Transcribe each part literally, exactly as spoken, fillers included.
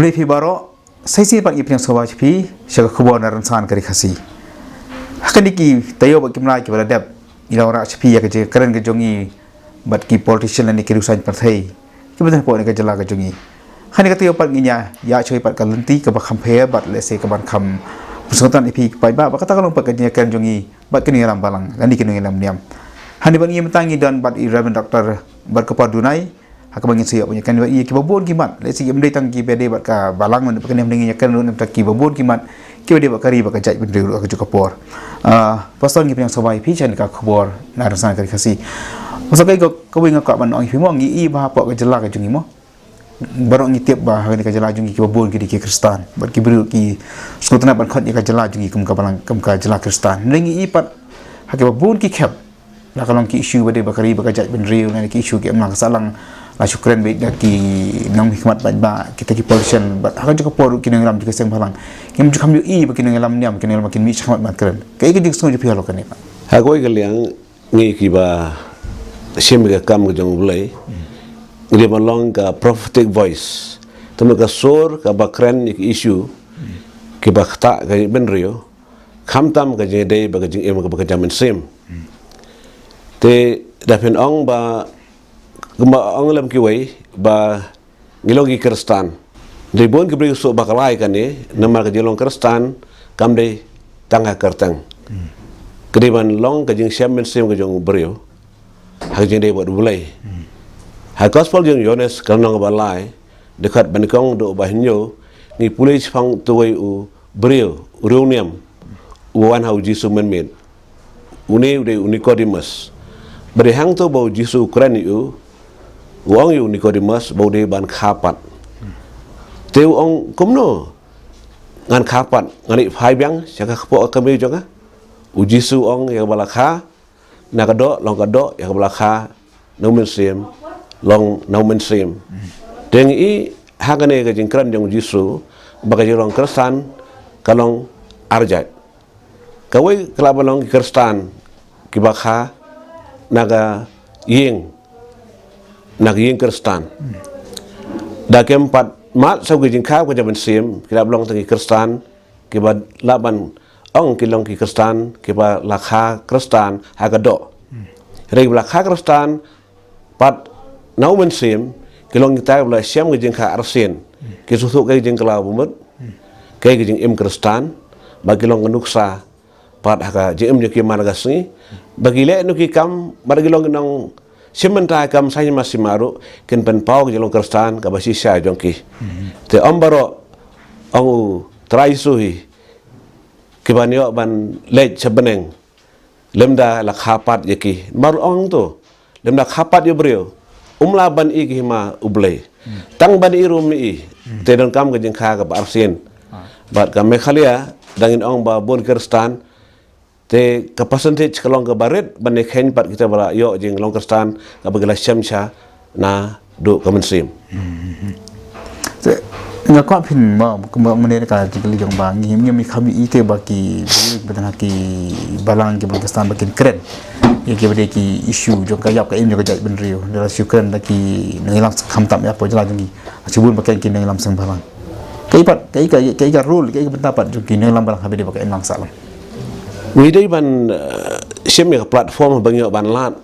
Bri phi baroh, sa shisien pat ngi pdiang sngewbha sha phi sha ka khubor na rynsan ka Ri Khasi. Ha kane ki taïew bad ki bnai kiba la dep, ngi la wanrah sha phi ïa ka jingkren ka jong ngi bad ki politician lane ki riew saiñ pyrthei kiba don hapoh kane ka jylla ka jong ngi. Ha kane ka taïew pat ngin ïa ïa shuwa pat ka lynti kaba kham pher bad lehse kaban kham pynsngewtynnat ïa phi paidbah, bad kata ka long pat ka jingkren jong ngi bad ki nongïalam balang lane ki nongïalam niam. Hangne bad ngi mynta ngi don bad i Reverend Doctor Barkapar Dunai, ha kaba ngin sa ïoh ban ïakren bad ïa kiba bun ki mat, lehse kim dei tang kiba dei bad ka balang, bad kane ngin ïakren ruh na bynta kiba bun ki mat kiba dei bad ka ri bad ka jaitbynriew ruh ha kajuh ka por. Ah, Pastor, ngi pdiang sngewbha ïa phi sha kane ka khubor na rynsan ka Ri Khasi. Pastor, kaei ka, kawei nga kwah ban ong ïa phi mo, ngi i ba hapoh ka jylla ka jong ngi mo, baroh ngi tip ba ha kane ka jylla jong ngi kiba bun ki dei ki Khristan, bad ki briew ki sngewtynnat ban khot ïa ka jylla jong ngi kum ka balang, kum ka jylla Khristan. Hynrei ngi i pat ha kiba bun ki khep, la ka long ki issue ba dei bad ka ri bad ka jaitbynriew, ne ki issue ki imlang ka sahlang, la shu kren beit da ki nongmihkhmat paidbah, kita ki politician, bad ha kajuh ka por ki nongïalam jong ka seng bhalang kim ju kham ïohi ba ki nongïalam niam, ki nongïalam kin mih shakhmat ban kren. Kaei ka jingsngew jong phi halor kane pat? Ha kawei ka liang, ngi kiba shim ïa ka kam ka jong U Blei, ngi dei ban long ka prophetic voice, te mut ka sur kaba kren ïa ki issue kiba ktah ka jaitbynriew, khamtam ka jingïadei bad ka jingim kaba ka jam mynsiem. Te da phin ong ba, kumba ong lem kiwei ba ngi long ki Khristan. Dei bun ki briew ki shu bakla ïa kane, namar ka jinglong Khristan kam dei tang ha kyrteng. Ka dei ban long ka jingshem mynsiem ka jong u briew ha ka jingïadei bad U Blei. Ha Gospel jong u Ïoannis ka lynnong kaba lai, dkhot ba nyngkong haduh ba hynñiew, ngi pule shaphang uwei u briew, u riewniam, u wan ha u Jisu mynmiet. Une u dei u Nicodemus. Ba dei hangto ba u Jisu u kren ïa u, u ong ïa u Nicodemus ba u dei ban kha pat. Te u ong, kumno ngan kha pat? Ngan ïaid phai biang sha ka kpoh ka kmie jong nga? U Jisu u ong, ïa kaba la kha na ka doh long ka doh, ïa kaba la kha na u mynsiem long na u mynsiem. Te ngi i ha kane ka jingkren jong u Jisu ba ka jinglong Khristan ka long arjait. Kawei ka lah ban long ki Khristan kiba kha na ka ïing, na ka ïing Khristan. Da kim pat mad shuh ki jingkha ka jong mynsiem, ki lah ban long tang ki Khristan kiba lah ban ong ki long ki Khristan kiba la kha Khristan ha ka doh. Hynrei kiba la kha Khristan pat na u mynsiem, ki long kita kiba la shem ka jingkha arsien, ki sngewthuh ka jingkylla bamut, ka jingim Khristan, ba ki long ka nuksa pat ha ka jingim jong ki man la ka sngi, ba ki leh noh ki kam, ba ki long ki nongshim bynta kam saiñ ma sima ruh, kin pynpaw ka jinglong Khristan kaba shisha jong ki. Te ym baroh, ong u Trai Jisu hi, kiban ïoh ban leit sha bneng lymda la kha pat ïa ki. Namar u ong to, lymda kha pat ïa u briew, um lah ban i ka hima U Blei. Tang ban i ruh um i. Te donkam ka jingkha kaba arsien. Bad ka Meghalaya, dang ngin ong ba bun Khristan, te ka percentage ka long kaba rit ban ïakheiñ pat kita ba la ïoh jinglong Khristan kaba ki la shem sha naduh ka mynsiem. Te nga kwah phin, ma, kumba mynne ka jingkylli jong ba ngi, ngi, ngi kham ïohi te ba ki briew kiba don ha ki balang kiba Khristan ba kin kren ïa kiba dei ki issue jong ka ïap ka im jong ka jaitbynriew. Da la shu kren da ki nongïalam seng, khamtam ïa hapoh jylla jong ngi, shibun ba kren ki nongïalam seng bhalang. Kaei pat, kaei ka, kaei ka role, kaei ka bynta pat jong ki nongïalam balang haba dei ba ka imlang sahlang? Ngi dei ban, eh, shim ïa ka platform ba ngi ïoh ban lad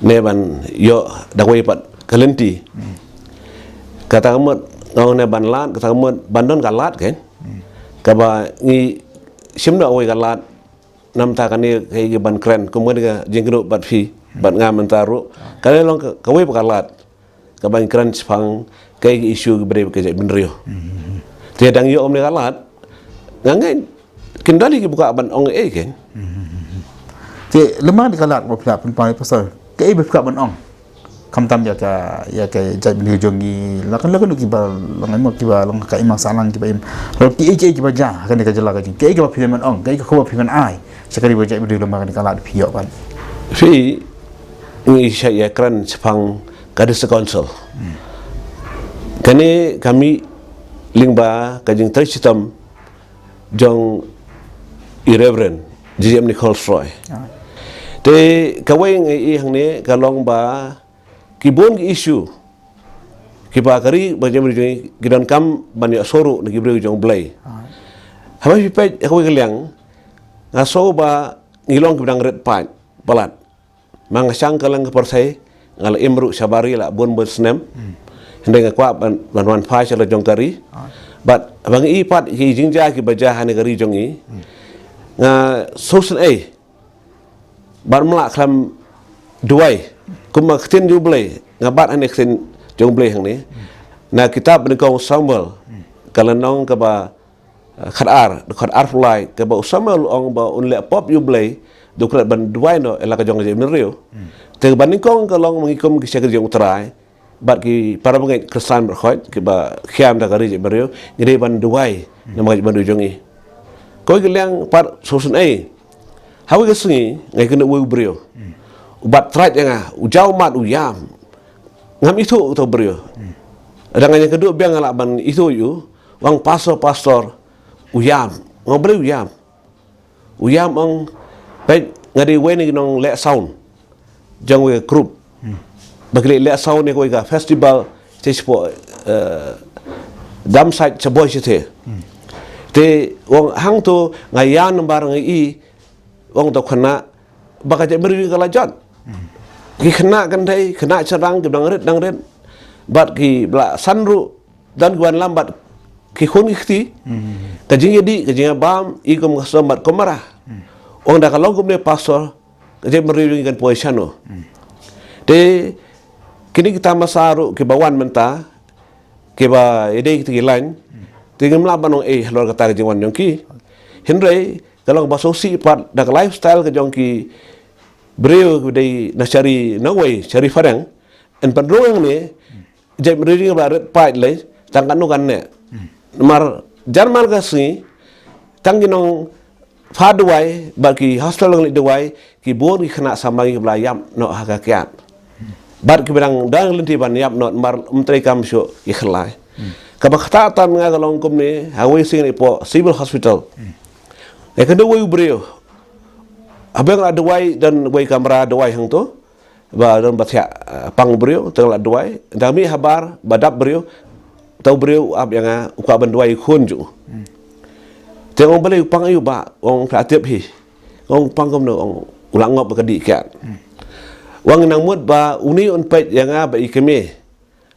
ne ban ïoh da kawei pat ka lynti. Kata ka mut nga ong ne ban lad, kata ka mut ban don ka lad, kan? Kaba ngi shim noh kawei ka lad, namar kane kaei kaban kren, kum kane ka jingkynduh bad phi bad nga mynta ruh, kane long ka, kawei pat ka lad kaban kren shaphang kaei ka issue kiba dei bad ka jaitbynriew. Te dang ïoh kum ne ka lad, nga ngeit kin don hi kiba kwah ban ong ei, kan. Te lem bad ka lad ba phi lah pynpaw, Pastor, kaei ba phi kwah ban ong? Khamtam ïa ka, ïa ka jaitbynriew jong ngi, la ka, la ka, kiba long, kiba long ka imlang sahlang, kiba im, la kiei kiei kiba jia ha kane ka jylla ka jong ngi, kaei kaba phi lah ban ong, kaei ka khubor phi lah ban ai sha ka ri bad ka jaitbynriew lem bad kane ka lad phi ïoh ban? Phi, ngi shait ïakren shaphang ka District Council. Kane ka mih lyngba ka jingtrei shitom jong i Reverend J J M Nichols Roy. Te kawei ngi i hangne ka long ba ki bun ki issue Kiba ka ri bad jaitbynriew jong ngi ki donkam ban ïohsngew ruh na ki briew jong U Blei. Haba phi peit ha kawei ka liang, nga sngew ba ngi long kiba dang rit paid palat. Ma nga shang kylleng ka pyrthei, nga la im ruh shabar ri la bun bun snem. Hynrei nga kwah ban, ban wan phai sha la jong ka ri. Bad haba ngi i pat ki jingjia kiba jia ha kane ka ri jong ngi, nga sngewsynei ban ym lah khlem duwai. Kumba ka ktien jong U Blei, nga bat ha kane ka ktien jong U Blei hangne. Na kitab Nyngkong Samuel, ka lynnong kaba, eh, khatar, dkhot arphew lai, kaba u Samuel u ong ba un leh pop ïa U Blei, da u klet ban duwai noh ïa la ka jong ka jaitbynriew. Te kaba nyngkong ka long ma ngi kum ki shakri jong U Trai bad ki para bangeit Khristan baroh kiba kham da ka ri jaitbynriew, ngi dei ban duwai namar ka jaitbynriew jong ngi. Kawei ka liang pat sngewsynei, ha kawei ka sngi nga ïakynduh uwei u briew. U bat trai ïa nga, u jaw mat, u ïam. Ngam ithuh uta u briew. Haba nga ïakynduh biang nga lah ban ithuh ïa u, u ong, "Pastor, pastor, u ïam." Nga ong, "Balei u ïam?" U ïam, ong, "Peit, nga dei uwei na ki nongleh sound jong kawei ka group. Ba ki leh, leh sound ïa kawei ka festival, te shapoh, eh, dam site sha Bhoi shatei." Te u ong, "Hangto nga ïam namar nga i," u ong, "to khynnah, ba ka jaitbynriew ka la jot. Ki khynnah kynthei, khynnah shynrang, ki dang rit, dang rit. Bad kiba la san ruh, don ki wan lam bad ki khun ki kti. Ka jingïadih, ka jingïabam, i kum ka sdom bad kum ka mrad." U ong, "Da ka long kumne, pastor, ka jaitbynriew jong ngi kan poi shano?" Te kine ki tamasa ruh kiba wan mynta, kiba ïadei kita ki lain, te ngim lah ban ong ei halor kata ka jingwan jong ki. Hynrei ka long ba sngewsih pat da ka lifestyle ka jong ki briew kiba dei na sha ri nongwei, sha ri phareng, yn pynrung hangne, jaitbynriew jong ngi ba la rit paid lei, tang katno kan neh. Namar jan mar ka sngi, tang ki nongphah dawai bad ki hospital nongïaleh dawai, ki bun ki khynnah samla ngi kiba la ïap noh ha ka kiad. Bad kiba dang don lynti ban ïap noh namar ym treikam shuh ki khyllai. Kaba khatduh tam nga ka long kumne, ha kawei ka sngi nga leit hapoh Civil Hospital. Nga ïakynduh uwei u briew. Haba nga la duwai, don uwei ka kamra duwai hangto, ba don ba thiah, eh, pang u briew, te nga la duwai. Dang mih habar ba dap briew, uta u briew u ap ïa nga, u kwah ban duwai ïa u khun jong u. Te nga ong, "Balei, u pang aïu, bah?" U ong, "Phi la tip hi." Nga ong, "U pang kumno?" U ong, "U la ngop ha ka dih kiad." U ong, "Nang mut ba une un peit ïa nga bad i kmie,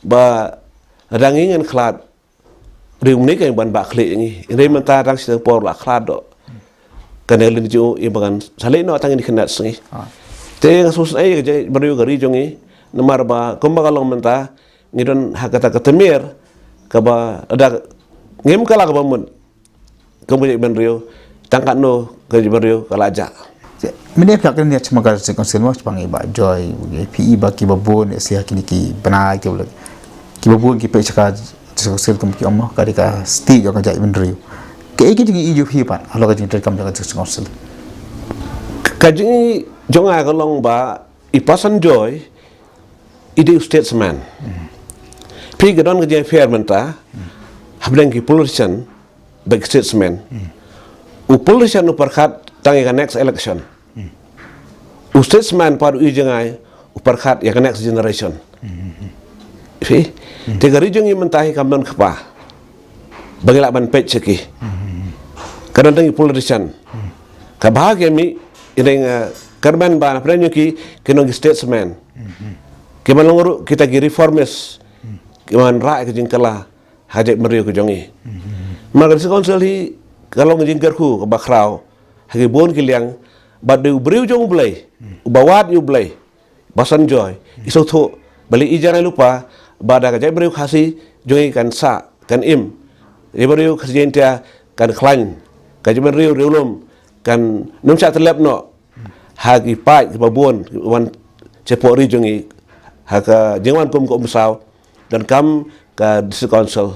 ba lada ngi ngin khlad, dei une kan ban bah khlieh ïa ngi. Hynrei mynta tang shi taïew por la khlad noh kane ka lynti jong u, ïa ba kan sa leit noh tang ïa kine ki khynnah sngi." Te nga sngewsynei ïa ka jaitbynriew, ka ri jong ngi, namar ba kumba ka long mynta, ngi don ha kata ka tmier kaba lada ngim kylla kaba mut kum ka jaitbynriew, tang katno ka jaitbynriew ka la jah. Mynne phi ïa kane, ïa sma ka District Council mo, shaphang i Bah Joy, phi i ba kiba bun, ïa sha kine ki bnai, kiba, kiba bun ki peit sha ka District Council kum ki ong mo, ka dei ka state jong ka jaitbynriew. Kaei ka jingïohi jong phi pat halor ka jingtreikam jong ka District Council? Ka jingïohi jong nga ka long ba i Pastor Joy i dei u statesman. Phi, ka don ka jingïapher mynta hapdeng ki politician bad ki statesman. U politician u pyrkhat tang ïa ka next election. U statesman pat, u ïohi jngai, u pyrkhat ïa ka next generation. Phi, te ka ri jong ngi mynta hi kam don kpa ba ngi lah ban peit sha ki. Ka don tang ki politician. Kaba ha ki mih, ïa nga kyrmen ba na pdeng jong ki, ki long ki statesman. Ki ban long ruh kita ki reformist, ki ban rah ka jingkylla ha ka jaitbynriew ka jong ngi. Namar ka District Council hi ka long ka jingkyrkhu kaba khraw ha ki bun ki liang, bad dei u briew jong U Blei uba wad ïa U Blei, Pastor Joy, i sngewthuh balei i jan ai lypa ba da ka jaitbynriew Khasi jong ngi kan sah, kan im, jaitbynriew Khasi Jaiñtia kan khlaiñ, ka jaitbynriew Riewlum kan nym shah tyllep noh ha ki paid kiba bun kiba wan shapoh ri jong ngi ha ka jingwan kum ka umsaw, donkam ka District Council.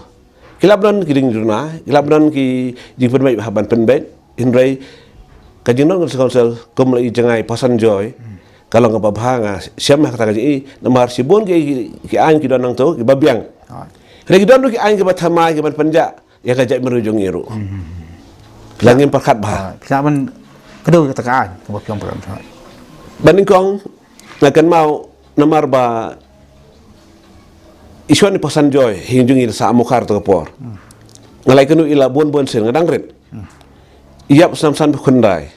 Ki lah ban don ki jingduna, ki lah ban don ki jingpynbeit hap ban pynbeit, hynrei ka jingdon ka District Council kum la i jngai Pastor Joy, ka long kaba bha, nga shem ha kata ka jingïohi, namar shibun ki, ki, ki aiñ ki don nangto kiba biang. Hynrei ki don ruh ki aiñ kiba thymmai kiban pynjah ïa ka jaitbynriew jong ngi ruh. La ngim pyrkhat bha. Phi lah ban kdew ïa kata ka aiñ kaba phi ong pyrkhat. Ba nyngkong, nga kynmaw namar ba I shon i pasan joi, hi jong i la sah Mawkhar to ka por. Nga la ïakynduh ïa i la bun bun sien, nga dang rit. Ïap snem san phew khyndai.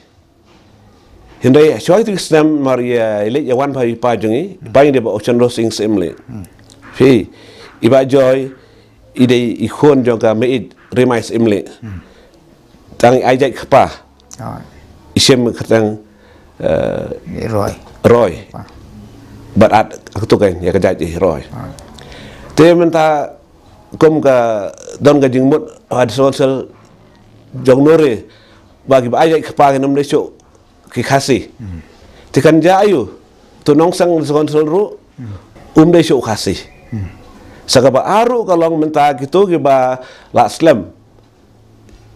Hynrei shwa ïa tu ki snem mar ïa leit ïa wan bha i pa jong i, i pa jong i dei Bah Ochandro Singh Syiemlieh. Phi, i Bah Joy, i dei i khun jong ka Mei Rit Rimai Syiemlieh. Tang i ai jait kpa. Ai. I shim kyrteng, eh, Roy. Roy. Pa. Bad at, ha kato ka ïa ka jait i Roy. Ai. Te mynta kum ka don ka jingmut ha District Council jong Nongri ba ki ba ai jait kpa kin ym dei shuh ki Khasi. Te kan jia aiu, to nongseng District Council ruh um dei shuh Khasi. Sa kaba ar ruh ka long mynta kito ki ba la slem,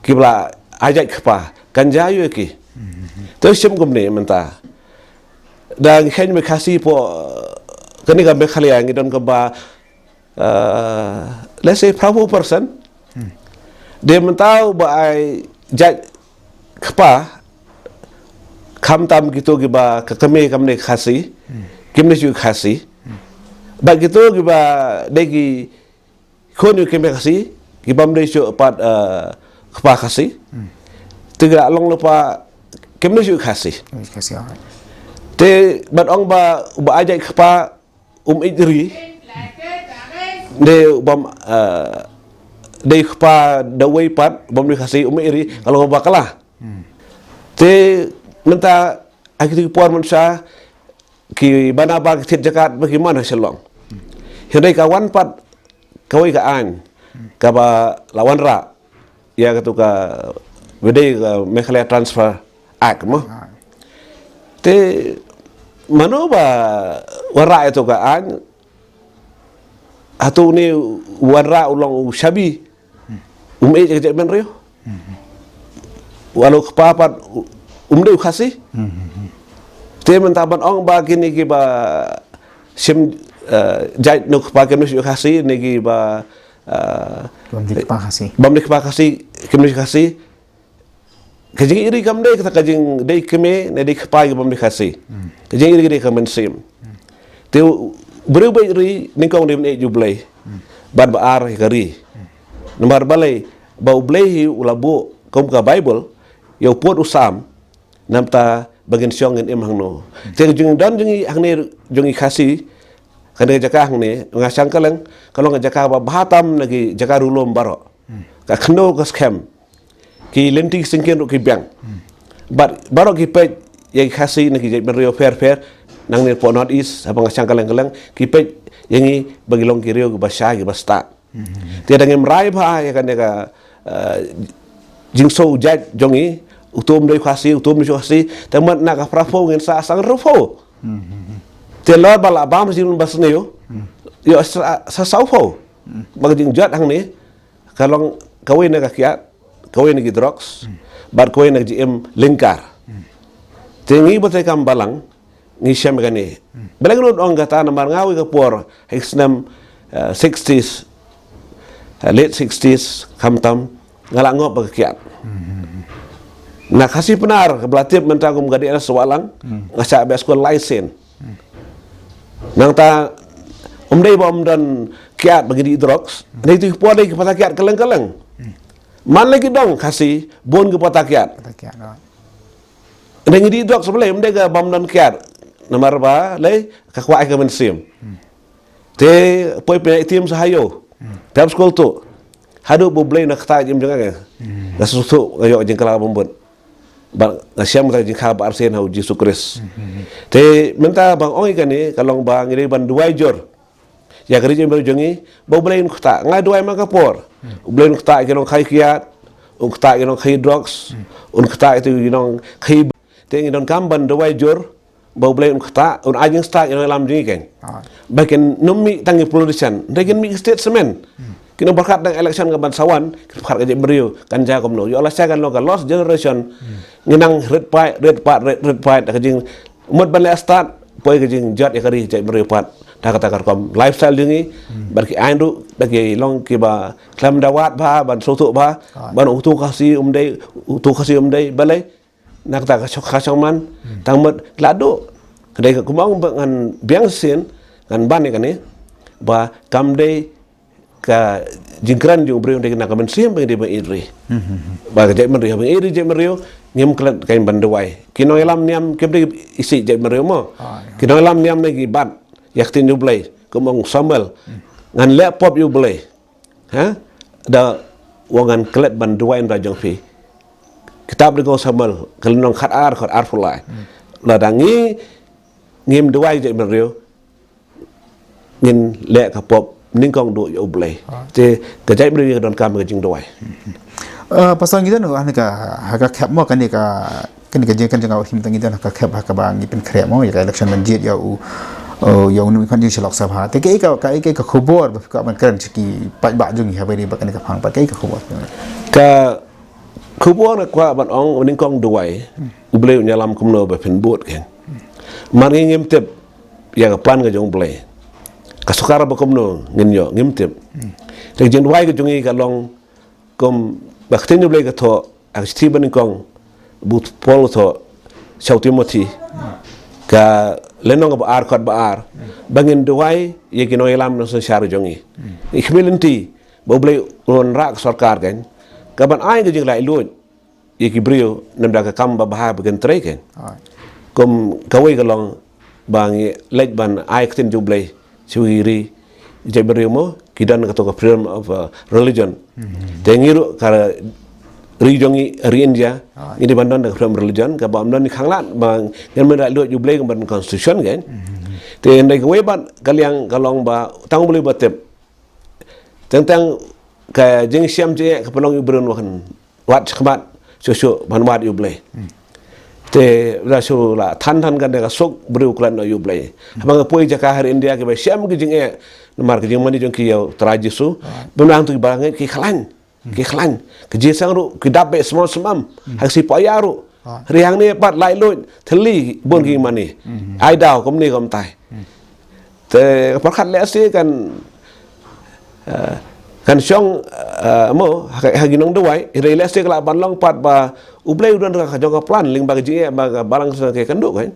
ki ba la ai jait kpa, kan jia aiu ki. Te shim kumne mynta. Da ngi kheiñ me Khasi po, kane ka Meghalaya ngi don kaba, uh, let's say, phraphew percent. Dei mynta ba ai jait kpa, khamtam kito ki ba ka kmie kam dei Khasi, kim dei shuh Khasi. Ba kito ki ba dei ki khun ïa ki kmie Khasi, ki bym dei shuh pat, eh, kpa Khasi. Te ki la long lypa kim dei shuh Khasi. Khasi, ah. Te ban ong ba, ba ai jait kpa um ïeit ri. Dei bym, eh, dei kpa da uwei pat, bym dei Khasi um ïeit ri, ka long ba kala. Te mynta ha kito ki por mynshwa, ki bana ba ki thied jaka ba ki man ha Shillong. Hynrei ka wan pat kawei ka aiñ kaba la wanrah ïa kato ka, ba dei ka Meghalaya Transfer Act mo. Te mano ba wanrah ïa kato ka aiñ, hato une u wanrah u long u shabi, um ïeit ka jaitbynriew. Wat la u kpa pat um dei u Khasi. Te mynta ban ong ba kine ki ba shim, eh, jait na u kpa kim dei shuh Khasi, ne ki ba, eh, bym dei kpa Khasi, bym dei kpa Khasi, kim dei shuh Khasi. Ka jingïeit ri kam dei kata ka jingdei kmie ne dei kpa ki bym dei Khasi. Ka jingïeit ri ka dei ka mynsiem. Te u briew ba ïeit ri nyngkong dei ban ïeit ïa U Blei. Bad ba ar ïa ka ri. Namar balei, ba U Blei hi u la buh kum ka Baibl ïa u pud u Salm, namar ba ngin shong ngin im hangno. Te ka jingdon jong ngi hangne jong ngi Khasi, kane ka jaka hangne, nga shang kylleng, ka long ka jaka ba bha tam na ki jaka riewlum baroh. Ka khyndew ka skhem ki lynti ki syngkien ruh ki biang. Bad baroh ki peit ïa ki Khasi na ki jaitbynriew pher pher, nangne hapoh North East, haba nga shang kylleng kylleng, ki peit ïa ngi ba ngi long ki riew kiba shai kiba stad. Te da ngim rai bha ïa kane ka, eh, jingsngew jait jong ngi, uto um dei Khasi, uto um dei Khasi, te mut na ka phraphew ngin sah san phraphew. Te lor ba la bam jingim ba sniew, ïoh sa, sa sawphew. Ba ka jingjot hangne ka long kawei na ka kiad, kawei na ki drugs, bad kawei na ka jingim lyngkar. Te ngi ba treikam balang, ngi shem kane. Balei ngan ong kata, namar nga wei ka por ha ki snem, eh, sixties, eh, late sixties, khamtam, nga la ngop ba ka kiad. Na Khasi Pnar, kaba la tip mynta kum ka D L S Wahlang, nga shah beh skul lai sien. Nangta, um dei ba ym don kiad ba ngi dih drugs. Dei tu ki por dei ki pata kiad kylleng kylleng. Man la ki dong Khasi, bun ki pata kiad. Pata kiad, oh. Dei ngi dih drugs balei, ym dei ka bym don kiad. Namar balei, ka kwah ïa ka mynsiem. Te poi pynïaid itim sha haïew. Pynïap skul tuh. Haduh ba U Blei un da ktah jingim jong nga. Nga sngewthuh nga ïoh jingkylla ba bud. Ba nga shem kata ka jingkha ba arsien ha U Jisu Khrist. Te mynta ba nga ong ïa kane ka long ba ngi dei ban duwai jur ïa ka ri jong ngi, ba U Blei un ktah. Nga duwai man ka por. U Blei un ktah ïa ki nongkhaïi kiad, un ktah ïa ki nongkhaïi drugs, un ktah ïa ki nongkhaïi. Te ngi donkam ban duwai jur ba U Blei un ktah, un ai jingstad ïa nongïalam jong ngi keiñ. Ah. Ba kin ym mih tang ki politician, hynrei kin mih ki statesmen. Kin ym pyrkhat tang election ka ban sa wan, kin pyrkhat ka jaitbynriew kan jia kumno. Ïoh lashai kan long ka lost generation. Ngi nang rit paid, rit paid, rit, rit paid, ka jing mut ban leh stad, poi ka jingjot ïa ka ri jaitbynriew pat. Da kata ka rukom lifestyle jong ngi, bad ki aiñ ruh, da ki long kiba khlem da wad bha, ban sngewthuh bha, ban uto Khasi um dei, uto Khasi um dei, balei, na kata ka shong, ka shong man, tang mut la duh. Ka dei ka kumba ong ba ngan biang shisien, ngan ban ïa kane. ba kam dei ka jingkren jong u briew, dei na ka mynsiem ba ngi dei ban ïeit ri. Ba ka jaitbynriew, ban ïeit ri jaitbynriew, ngim klet kein ban duwai. Ki nongïalam niam kim dei isih jaitbynriew mo. Ki nongïalam niam ne ki bat ïa ka ktien U Blei, kum ong Samuel. Ngan leh pop ïa U Blei. Ha? Da u ong ngan klet ban duwai na bynta jong phi. Kitab dei u Samuel, ka lynnong khatar, khatar phew lai. Lada ngi ngim duwai jaitbynriew, ngin leh ka pop nyngkong duh ïa U Blei. Te ka jaitbynriew ka donkam ka jingduwai. Uh, pasal ngi don ha ka, ha ka khep mo kane ka, kane ka jingkren jong nga, him tang ngi don ha ka khep ha kaba ngi pynkhreh mo ïa ka election ban jied ïa u, uh, ïa u nongmihkhmat jong sha Lok Sabha. Te kaei ka, kaei ka khubor ba phi kwah ban kren sha ki paidbah jong ngi ha ba ri ba kane ka phang pat, kaei ka khubor? Ka khubor nga kwah ban ong, nyngkong duwai, U Blei un ïalam kumno ba phin bud kein. Mar ngi ngim tip ïa ka plan ka jong U Blei, ka sorkar ba kumno ngin ïoh, ngim tip. Te ka jingduwai ka jong ngi ka long kum ba ka ktien U Blei ka thoh ha ka shithi ba nyngkong ba u Paul u thoh sha u Timothi, ka lynnong ba ar, khat ba ar, ba ngin duwai ïa ki nongïalam nongsynshar jong ngi. Ngi khmih lynti ba U Blei un wanrah ka sorkar kein, kaban ai ka jinglaitluid ïa ki briew namar ka kam ba bha ba kin trei kein. Kum kawei ka long ba ngi leit ban ai ka ktien jong U Blei sha ki ri, jaitbynriew mo, ki don kato ka freedom of, uh, religion. Te ngi ruh ka ri jong ngi, ri India, ngi dei ban don ka freedom of religion, kaba ym don khanglad ba ngin mih da leh U Blei kum ban constitution kein. Te hynrei kawei pat ka liang ka long ba tang U Blei ba tip. Teng teng ka jingshem jingeh ka pynlong ïa u briew, wat sha khmat shuh shuh ban wad ïa U Blei. Te da shu la than than kan da ka suk briew klet noh ïa U Blei. Haba nga poi jaka ha ri India kiba shem ki jingeh namar ka jingmane jong ki ïa u Trai Jisu. Bym nang tu ki ba ngeit ki khlaiñ. Ki khlaiñ. Ka jingseng ruh ki dap beit smam smam. Ha ka sngi Poh Ïa ruh. Hynrei hangne pat laitluid thylli bun ki mane. Ai daw kumne kumtai. Te pyrkhat lehse kan, eh, kan shong, eh, mo, ha, ha ki nongduwai, hynrei lehse ka lah ban long pat ba U Blei u don ka jong ka plan lyngba ka jingeh ba ka balang sa ka kynduh kein.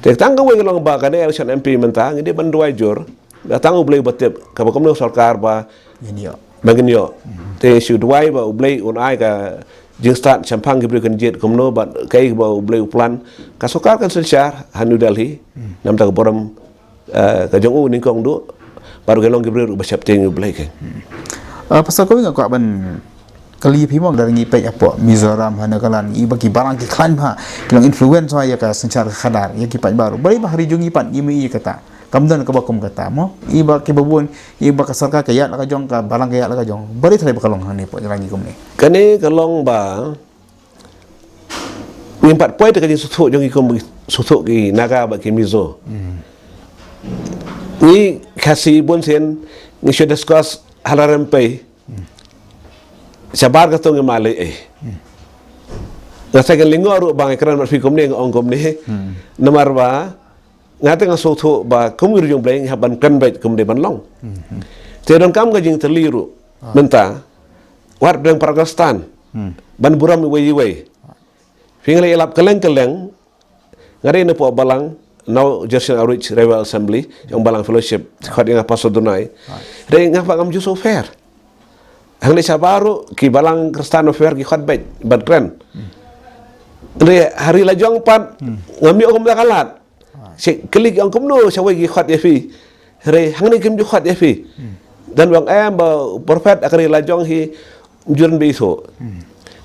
Te tang kawei ka long ba kane election M P mynta ngi dei ban duwai jur. Ba tang U Blei ba tip kaba kumno sorkar ba ngin ïoh. Ba ngin ïoh. Te shu duwai ba U Blei un ai ka jingstad shaphang ki briew kin jied kumno bad kaei ba U Blei u plan. Ka sorkar kan synshar ha New Delhi. Namar ka burom, eh, ka jong u nyngkong duh. Bad ruh kin long ki briew ruh ba sheptieng ïa U Blei kein. Ah, pasal kawei nga kwah ban kylli phi mo, lada ngi peit hapoh Mizoram ha Nagaland, ïa ba ki balang ki khlaiñ bha, ki long influence bha ïa ka synshar khadar, ïa ki paidbah ruh. Balei ba ha ri jong ngi pat ngim ïohi ïa kata? Kam don kaba kum kata mo. Ïa ba kiba bun, ïa ba ka sorkar ka ïaid la ka jong, ka balang ka ïaid la ka jong. Balei tharai ba ka long hangne hapoh jylla ngi kumne? Kane ka long ba ngim pat poi te ka jingsngewthuh jong ngi kum ba ngi sngewthuh ki Naga bad ki Mizo. Ngi Khasi bunsien ngi shu discuss ha la rympei. Shabar kato ngi ma lei ei. Nga sa kan lyngngoh ruh ba nga kren bad phi kumne, nga ong kumne. Namar ba nga te nga sngewthuh ba kum ngi ri jong U Blei ngi hap ban kren beit kumne ban long. Te donkam ka jingtylli ruh mynta, wat pdeng para Khristan ban burom iwei iwei. Phi, nga la ïalap kylleng kylleng. Nga dei na poh balang New Jersey Outreach Revival Assembly, ïa u balang fellowship, khot ïa nga Pastor Dunai. Dei nga pat ngam ju sngewpher. Hangne shabar ruh ki balang Khristan u pher ki khot beit ban kren. Dei ha ri la jong pat ngam ïoh kumta ka lad. Shi kylli ki ong kumno shawei ki khot ïa phi. Hynrei hangne kim ju khot ïa phi. Don ba ong em ba u prophet ha ka ri la jong hi, ym ju don ba ithuh.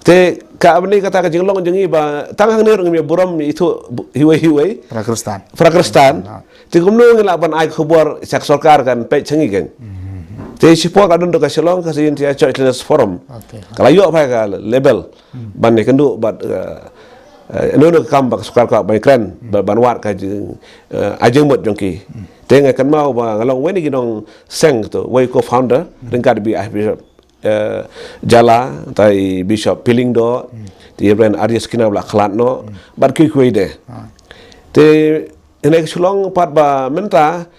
Te ka bynta kata ka jinglong jong ngi ba tang hangne ruh ngim ïa burom ithuh iwei iwei. Para Khristan. Para Khristan. Te kumno ngi lah ban ai khubor sha ka sorkar kan peit sha ngi kein. Te shipor ka don ruh ka Shillong Khasi Jaintia Church Leaders Forum. Ka la ïoh bha ka label. Ban ïakynduh bad, eh, eh, ïano ïano ka kam ba ka sorkar ka ban kren, ba ban wad ka jing, eh, ai jingmut jong ki. Te nga kynmaw ba nga long uwei na ki nongseng to, uwei co-founder, ryngkat bad i Archbishop, eh, Jala, te i Bishop Pielingdoh, te i Reverend Arya Skina ba la khlad noh, bad kiwei kiwei de. Te ine ka Shillong pat ba mynta,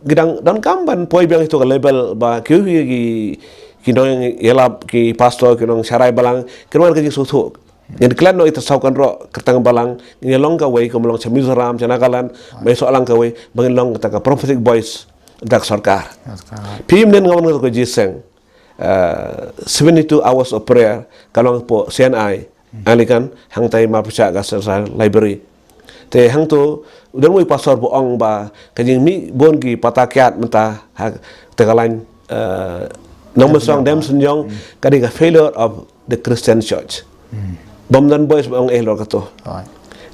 ki dang donkam ban poi biang ïa kato ka label ba ki, ki, ki, ki nongïalap, ki pastor, ki nongsharai balang, kin wan ka jingsngewthuh. Ngin klet noh ïa kata saw kynroh kyrteng balang, ngin ïa long kawei, kum long sha Mizoram, sha Nagaland, ba ïa soh lang kawei, ba ngin long kata ka prophetic voice. da ka sorkar. Phi mynnin nga wan ka jingïaseng, eh, seventy-two hours of prayer ka long hapoh C N I Anglican, hangtai marpyrshah ka Central Library. Te hangto u don uwei u pastor ba ong ba ka jingmih bun ki pata kiad mynta ha te ka lain, eh, Nongmynsong Demsynjong ka dei ka failure of the Christian church. Bym don boys ba ong eh lor kato.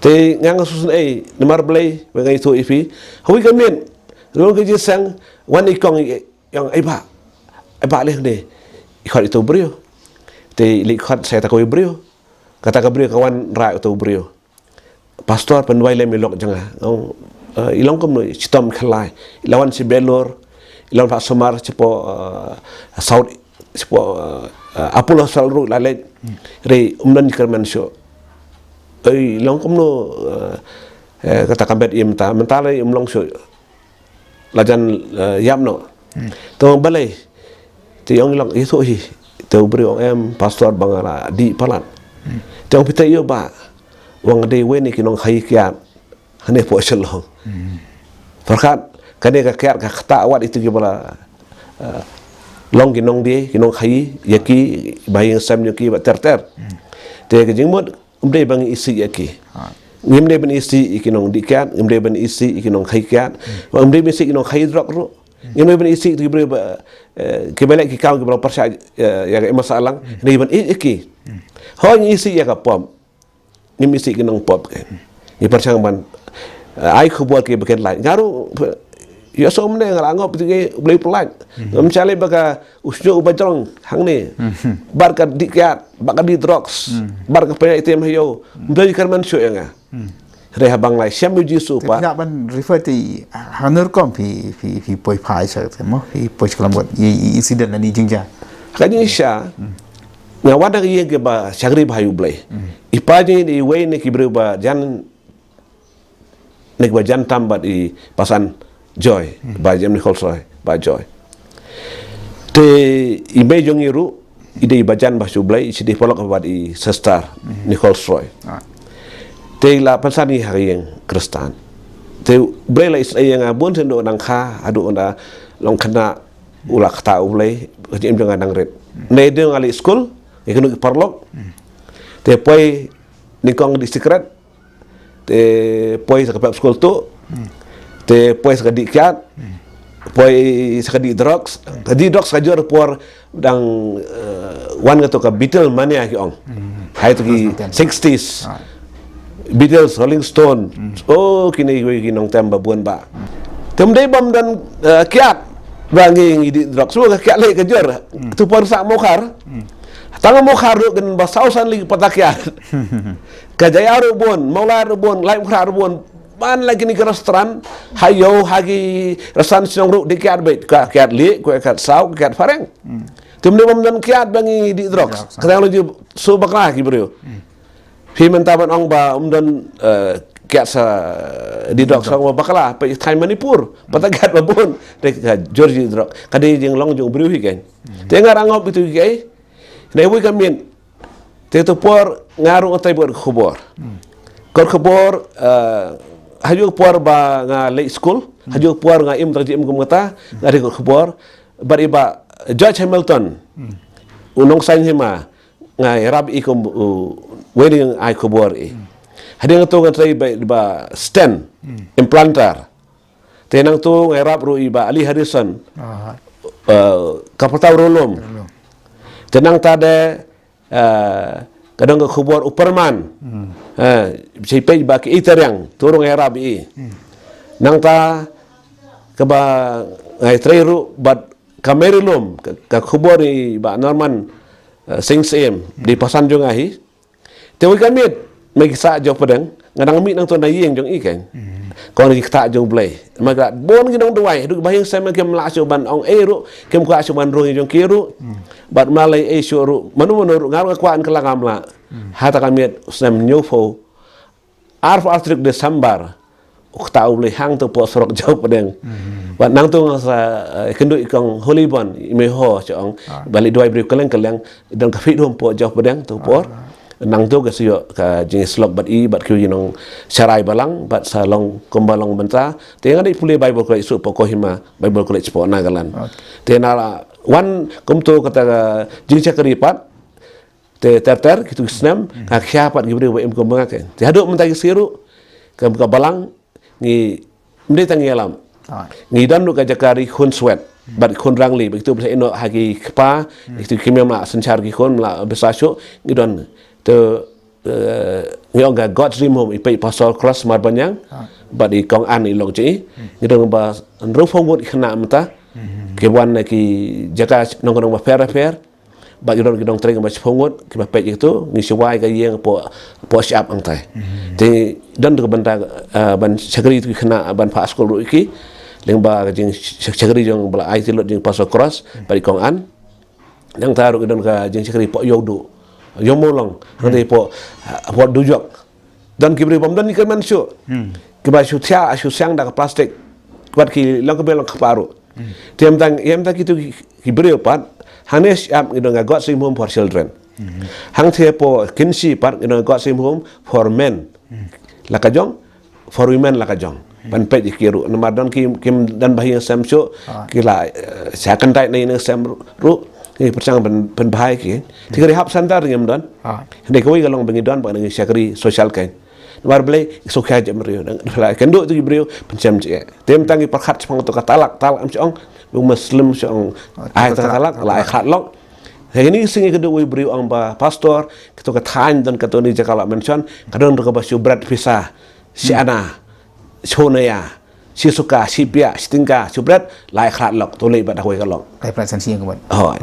Te nga nga susun ei namar Blei ba nga ithuh ïa phi. Hawi ka miet ruh ka jingïaseng, wan i kong i ong, "Ei bah, ei bah, leh ne i khot ito briew." Te i leh khot sa ïa ta kawei briew. Kata ka briew ka wan rah ito briew. "Pastor, pynduwai lem ïa i lok jong nga." Ong, eh, "I long kumno?" "I shitom khlai. I la wan shi Belur, i la wan phah sumar shapoh, eh, South, shapoh, eh, Apollo Hospital ruh la leit. Hynrei um don jingkyrmen shuh." "I long kumno, eh, eh, kata ka met ïa mynta, mynta lei um long shuh?" La jan, eh, ïap noh. Te ong, "Balei?" Te ong, "I long, ïathuh hi." Te u briew ong, "Em, pastor, ba nga la dih palat." Te ong, "Phi tip ïa u bah, u nga dei uwei na ki nongkhaïi kiad hangne hapoh Shillong. Pyrkhat, kane ka kiad ka ktah wat ïa kito kiba la, eh, long ki nongdie, ki nongkhaïi, ïa ki ba ïeng sem ïa ki ba ter ter. Te ka jingmut, ym dei ba ngi isih ïa ki. Ngim dei ban isih ïa ki nongdih kiad, ngim dei ban isih ïa ki nongkhaïi kiad. Ym dei ban isih ïa ki nongkhaïi drok ruh. Ngim dei ban isih ïa ki briew ba, eh, kiba leh ki kam kiba long pyrshah, eh, ïa ka imlang sahlang. Ngim dei ban isih ïa ki. Hooid ngi isih ïa ka pop. Ngim isih ïa ki nongpop ki. Ngi pyrshang ban, eh, ai khubor kiba kin lait. Nga ruh, eh, ïohsngew mynne nga la ngop ïa ki, U Blei u pyllait. Ngam shah leh ba ka u shñiuh uba jrong hangne. Bad ka dih kiad, bad ka dih drugs, bad ka pynïaid item ha ïew. Ym don jingkyrmen shuh ïa nga. Hynrei haba nga la shem ïa U Jisu pat. Te phi lah ban refer te, ah, hangne rukom phi, phi, phi poi phai sha te mo, phi poi sha ka lambot, i, i incident lane i jingjia. Ka jingshisha, nga wan da ka ïing kaba shakri bha ïa U Blei. I pa jong ngi i dei iwei na ki briew ba jan na kiba jan tam bad i Pastor Joy, Bah James Nichols Roy, Bah Joy. Te i mei jong ngi ruh i dei ba jan bha sha U Blei, i sdang paralok bad i Sister Nichols Roy. Te la pynsan ngi ha ka ïing Khristan. Te U Blei la isynei ïa nga bun sien, naduh nangkha haduh nga long khynnah, u la ktah U Blei, ka jingim jong nga dang rit. Naduh nga leit skul, nga ïakynduh ki paralok. Te poi nyngkong dih sikret, te poi sa ka pep skul tuh, te poi sa ka dih kiad, poi sa ka dih drugs, ka dih drugs ka jur por dang, eh, wan kato ka Beatlemania ki ong. Hai tu ki sixties. Beatles, Rolling Stone. Oh, kine ki, ki nongtem ba bun ba. Te ym dei bym don, eh, kiad ba ngi, ngi dih drugs. Semua ka kiad lei ka jur. Tu por sa Mawkhar. Tang Mawkhar ruh kin ba saw san lei pata kiad. Ka Jaya ruh bun, Mawlai ruh bun, Laitumkhrah ruh bun. Ban la kine ki restaurant, ha ïew, ha ki restaurant shnong ruh dih kiad beit, ka kiad lieh, ka kiad saw, ka kiad phareng. Te ym dei bym don kiad ba ngi dih drugs. Ka dang la ju shu bakla ki briew. Phi mynta ban ong ba ym don, eh, kiad sa dih drugs, sa ong ba bakla, peit thaiñ Manipur. Pata kiad ba bun, te ka jur dih drugs. Ka dei jinglong jong u briew hi kein. Te nga ruh nga ngop ïa tu hi kein. Nai wei ka miet. Te tu por nga ruh nga tei bad khubor. Kot khubor, eh, ha ïew por ba nga leit skul, ha ïew por nga im tang jingim kum kata, nga dei kot khubor. Bad i Bah George Hamilton, u nongsaiñ hima, nga ïarap ïa i kum uwei na ki nongai khubor ïa i. Hadien nangto nga trei bad i Bah Sten, implanter. Te nangto nga ïarap ruh ïa i Bah Ali Harrison, eh, ka pyrta u Rulum. Te nangta de, eh, ka don ka khubor u Perman. Eh, shi peit Bah Ki Itariang, to ruh nga ïarap ïa i. Nangta kaba nga ïatrei ruh bad ka Mary Lum, ka, ka khubor i Bah Norman, eh, Sing Syiem, dei pasan jong nga hi. Te wei ka miet, ma ki ktah jong pdeng, nga dang mih nangto na ïing jong i kein. Ka wan ki ktah jong U Blei. Ma ki la bun ki nongduwai, haduh ba ïing sem kim lah shuh ban ong ei ruh, kim kwah shuh ban rung ïa jong ki ruh. Bad ma lei ei shuh ruh, mano mano ruh, nga ruh nga kwah ban kylla, ngam lah. Hata ka miet, u snem hynñiewphew arphew ar tarik December, u ktah U Blei hangto hapoh surok jong pdeng. Bad nangto nga sa, eh, kynduh i kong Holibon, i mei ho, sha ong, ba leit duwai briew kylleng kylleng, don ka fete home hapoh jong pdeng, to por. nangta ka shu ïoh ka jingïasyllok bad i bad ki nong sharai balang bad sa long kumba long mynta. Te nga dei pule Bible College shuh hapoh Kohima Bible College hapoh Nagaland. Te nga la wan kumta kata ka jingshakri pat. Te ter ter kitu ki snem nga khia pat ki briew ba im kumba nga kein. Te haduh mynta ki sngi ruh ka, ka balang ngi, ym dei tang ïalam. Ngi don ruh ka jaka ri khun Swet bad khun Rangli, ba kitu ba sa ïehnoh ha ki kpa, kitu ki mem la synshar ki khun la bsa shuh, ngi don. Te, eh, ngi ong ka God's Dream Home, i peit Pastor Cross Marbaniang bad i Kong Ann i lok jong i. Ngi don ba hynriewphew ngut ki khynnah mynta ki wan na ki jaka nongkyndong bapher bapher. Bad ki don ki nongtrei kiba shiphew ngut kiba peit ïa kitu, ngi shu wai ka ïing hapoh, hapoh shyiap hangtai. Te don tu ka bynta, eh, ban shakri tu ki khynnah ban phah skul ruh ïa ki. Lyngba ka jingshakri jong ba la aiti lut jong Pastor Cross bad i Kong Ann. Nangta ruh ki don ka jingshakri hapoh Ïewduh, Ïewmawlong, hangtai hapoh, hapoh Dujok. Don ki briew bym don ki kyrmen shuh kiba shu thiah shu siang da ka plastik. Wat ki long ka briew long ka paru. Te ym tang, ym tang kitu ki, ki briew pat, hangne shyiap ngi don ka God's Dream Home for Children. Hangtei hapoh Kynshi pat ngi don ka God's Dream Home for Men la ka jong, for Women la ka jong. Ban peit ïa ki ruh namar don ki kim don ba ïa sem shuh, ki la, eh, sha kyntait na ïa sem ruh, ki pyrshang ban pynbha ïa ki. Te ka rehab center ngim don. Hynrei kawei ka long ba ngi don ba ngi shakri social kein. Namar balei, sngewkhia jaitbynriew. Dang la kynduh tu ki briew pynshem jingeh. Te mynta ngi pyrkhat shaphang tu ka talak, talak em shong, u Muslim shong. Ai ta talak, la ai khlad lok. Hynrei ngi sngew kynduh u briew ong ba pastor, kito ka thaiñ don kato ni jaka la mention, ka don ruh kaba shu bret pisa. Shi ana, shu naya, shi suka, shi biak, shi tyngka, shu bret, la ai khlad lok, to leit bad hawei ka lok. Ai pret san shi ka bret. Hooid.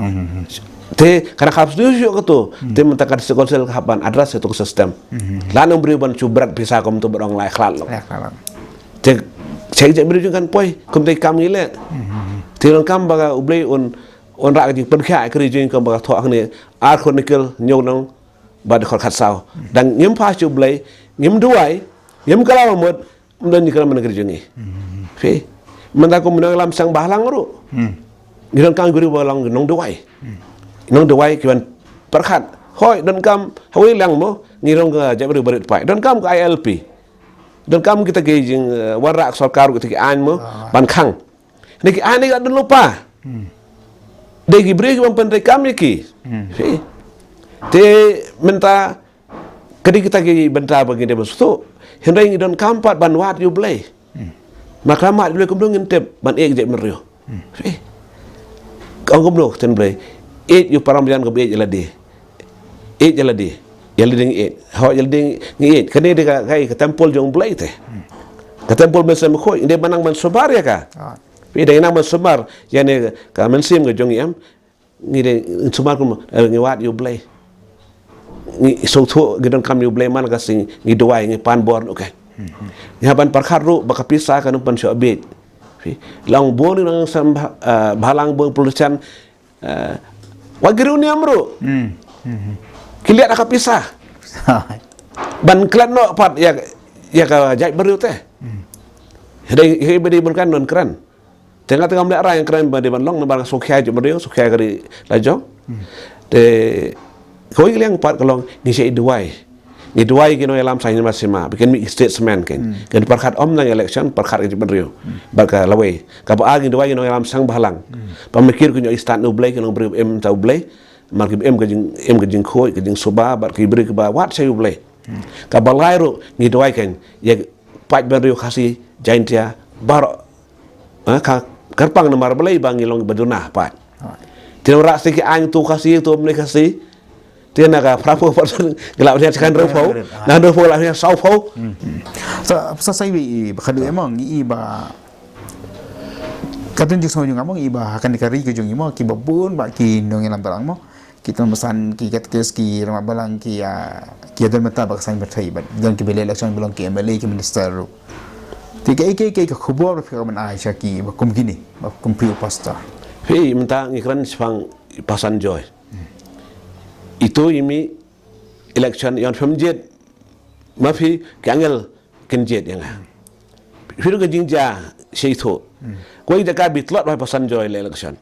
Te ka na khap sdiew shuh kato. Te mynta ka District Council ka hap ban address ïa tu ka system. Lada ong briew ban shu bret pisa kumto bad ong la ai khlad lok. Te check check briew jong kan poi kumta kam ngi leh. Te donkam ba ka U Blei un, un rah ka jingpynkhiah ïa ka ri jong ngi kumba ka thoh hangne, Ar Chronicle hynñiew lynnong bad dkhot khatsaw. Dang ngim phah sha U Blei, ngim duwai, ngim kylla mut, ym don jingkyrmen na ka ri jong ngi. Phi. Mynta kum nongïalam seng bhalang ruh, ngi donkam ki briew ba long nongduwai. Nongduwai ki ban pyrkhat. Hooid, donkam hawei lang mo, ngi long ka jaitbynriew barit paid. Donkam ka I L P. Donkam kita ki jing, eh, wanrah ka sorkar ruh kita ki aiñ mo ban khang. Hynrei ki aiñ ne ki la don lypa. Dei ki briew ki ban pyntreikam ïa ki. Phi. Te mynta ka dei kita ki bynta ba ngi dei ban sngewthuh. Hynrei ngi donkam pat ban wad ïa U Blei. Ma khlem wad ïa U Blei kumno ngin tip ban ïeit jaitbynriew. Phi. Ka ong kumno ka ktien Blei. Ïeit ïa u para bangeit kum ïeit ïa lade. Ïeit ïa lade. Ïa lade ngi ïeit. Hooid, ïa lade ngi ïeit. Kane dei ka, ka, ka temple jong U Blei te. Ka temple Mynsiem Bakhuid. Dei ban nang ban sumar ïa ka. Phi, dei nang ban sumar ïa kane ka mynsiem ka jong ngi em. Ngi dei sumar kum, eh, ngi wad ïa U Blei. Ngi sngewthuh ngi donkam ïa U Blei man la ka sngi ngi duwai ngi pan bor noh ka. Ngi hap ban pyrkhat ruh ba ka pisa kan ym pan shu bieit. Phi, long bun ngi nang sem bha-, eh, bhalang bun politician, eh, wat ki riewniam ruh. Ki liat ha ka pisa. Ban klet noh pat ïa, ïa ka jaitbynriew te. Dei, dei ba dei bun kan don kren. Te nga te ngam lehrain kren ba dei ban long namar nga sngewkhia jaitbynriew, sngewkhia ka ri la jong. Te kawei ka liang pat ka long ngi shait duwai. Ngi duwai ki nongïalam saiñ sima sima ba kin mih ki statesman kein. Kin pyrkhat ym tang election, pyrkhat ka jaitbynriew. Bad ka lawei. Kaba ar ngi duwai ki nongïalam seng bhalang. Ba ma ki ruh kin ïoh stad na U Blei, kin long briew im ta U Blei. Namar ki im ka jing, im ka jingkhuid, ka jingsuba bad ki briew kiba wad sha U Blei. Kaba lai ruh ngi duwai kein ïa paid bynriew Khasi, Jaintia, baroh. Ha, ka kyrpang namar balei ba ngi long ba duna pat. Te nang rah sha ki aiñ tu Khasi, tu mane Khasi. Te na ka phra phew pat ngi la ïa kan rau phew. Na rau phew la ïa saw phew. Sa, sa sai wi i ba khadu emang i ba. Katun jing sama jong among i ba ha kane ka ri ka jong i mo ki ba bun ba ki nongïalam balang mo. Ki tang basan ki katkis ki rangbah balang ki, ah, ki ïadon bynta bad ka saiñ pyrthei bad don ki ba leh election ba long ki M L A ki minister ruh. Te kaei kaei kaei ka khubor ba phi kwah ban ai sha ki ba kum kine ba kum phi u pastor. Phi, mynta ngi kren shaphang Pastor Joy. Ito i mih election ïa u phim jied. Ma phi ki angel kin jied ïa nga. Phi ruh ka jingjia sha ithuh. Kawei jaka ba i tlot ba Pastor Joy leh election.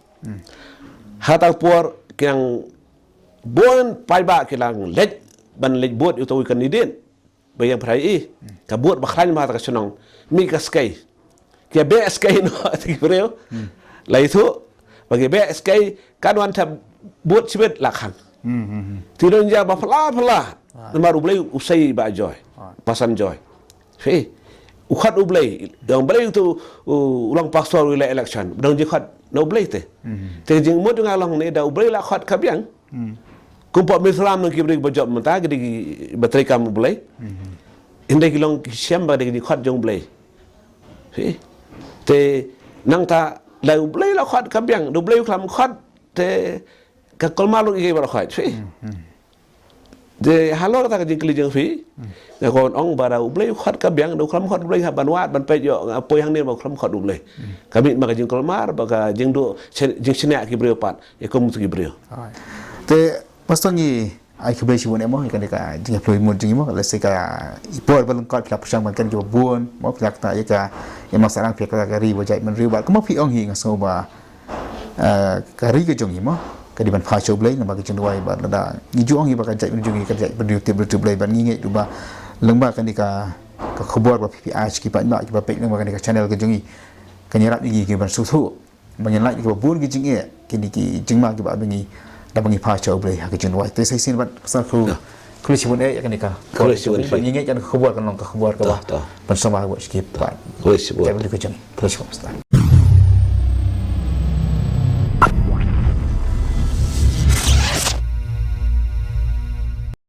Ha ta ka por ki nang bun paidbah ki la leit ban leit bud ïa uto u candidate ba ïeng phrai i. Ka bud ba khlaiñ ma ta ka shnong, mih ka skei. Ki beh skei noh ïa ki briew. Lai tu ba ki beh skei kan wan ta bud shibit la khang. Ti don ja ba pla pla. Namar U Blei u sei ba joi, pasan joi. Phi, u khot U Blei, dang Blei tu u long pastor u leh election, dang jingkhot na U Blei te. Te jingmut nga long ne da U Blei la khot ka biang. Kum pok Mizoram nang ki briew ba jop mynta ki dei ba trei kam U Blei. Hynrei ki long ki shem ba dei ki khot jong U Blei. Phi, te nangta la U Blei la khot ka biang, da U Blei u khlem khot te ka kolmar long i ba la khot. Phi. Te halor ta ka jingkylli jong phi, nga kwah ong ba da U Blei u khot ka biang, da u khlem khot U Blei ha ban wad ban peit ïoh nga poi hangne ba u khlem khot U Blei. Ka mih ma ka jingkolmar ba ka jingduh jingshaniah ki briew pat ïa kum tu ki briew. Te pastor ngi ai khublei shibun eh mo, ïa kane ka jingïapluid mut jong ngi mo, lehse ka i por ba lyngkot phi la pyrshang ban kren kiba bun mo, phi la kyntait ïa ka, ïa ma sarang phi la kyntait ïa ka ri ba jait bynriew bad kumba phi ong hi nga sngew ba eh, ka ri ka jong ngi mo ka dei ban phai sha U Blei namar ka jingduwai bad lada ngi ju ong hi ba ka jait bynriew jong ngi ka jait bynriew tip bynriew tip U Blei bad ngi ngeit ruh ba lyngba kane ka, ka khubor ba phi ai sha ki paidbah kiba peit lyngba kane ka channel ka jong ngi, kan ïarap ïa ngi ki ban sngewthuh ba ngin lait kiba bun ki jingeh, kine ki jingma kiba ap ïa ngi da ba ngi phai sha U Blei ha ka jingduwai. Te sa shisien bad pastor khu khublei shibun eh ïa kane ka khubor. Khublei shibun ba ngi ngeit kane ka khubor kan long ka khubor kaba ban sngewbha sha ki paidbah. Khublei shibun. Jait bynriew ka jong ngi. Khublei shibun pastor.